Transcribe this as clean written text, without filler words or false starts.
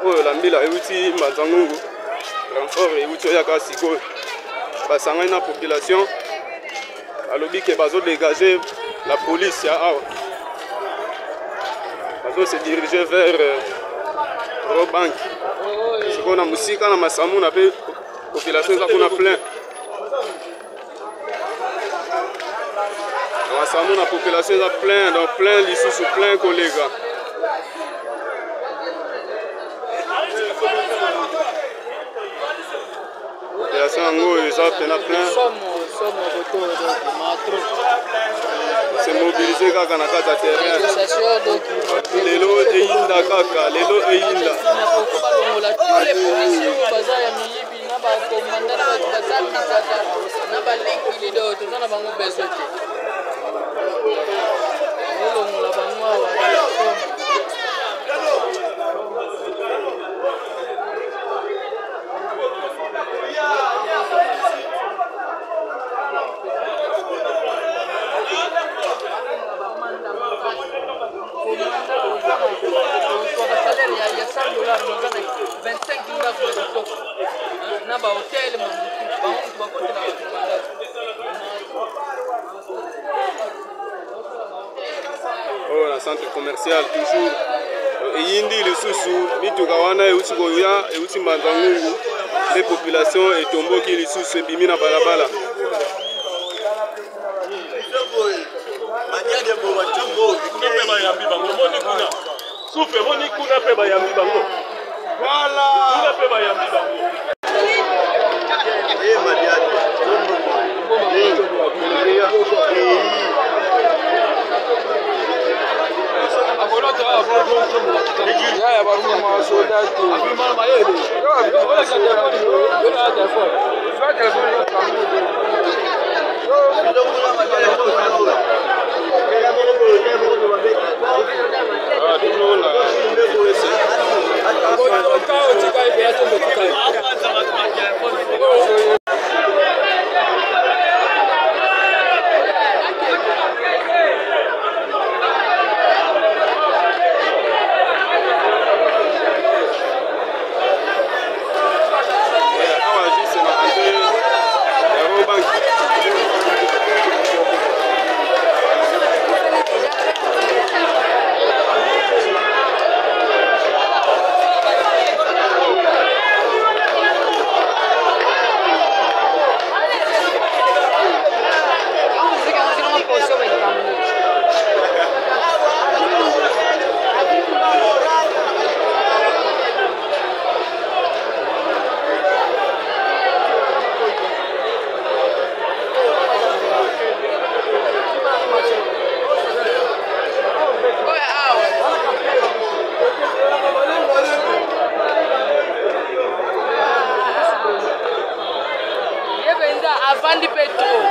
Oyo la mbila euti Mbanza-Ngungu, renfort euti oyaka sikoyo, basangani na population, balobi ke bazo dégager la police ya awa, bazo se diriger vers Rawbank. Sikoyo na mosika na Masamuna mpe population eza kuna plein. Na Masamuna population eza plein, donc plein lisusu plein koleka. Population yango oyo eza pena plein, se mobiliser kaka na kati ya terrain. Lelo eyinda kaka, lelo eyinda. Balongola tous les policiers oyo baza ya miyibi na bakomanda na bato bazambisaka na baleki lido, toza na bango besoin te, olongola bango awa. Salaire ya 100 $, oza na 25 ndako ya kitoko na bahotel, mabutu bango moto bakotela bato na bandako. Oyo na centre commercial toujours eyindi lisusu, mituka wana euti koya, euti Mbanza Ngungu, nde population etomboki lisusu, ebimi na balabala. Kuna mpe bayambi bango, moni kuna sufe, moni kuna mpe bayambi bango, kuna mpe bayambi bango. Ah, toujours na awa juste na entrée ya Rawbank. Oyo awa. Ye mpenza avandi mpe trop.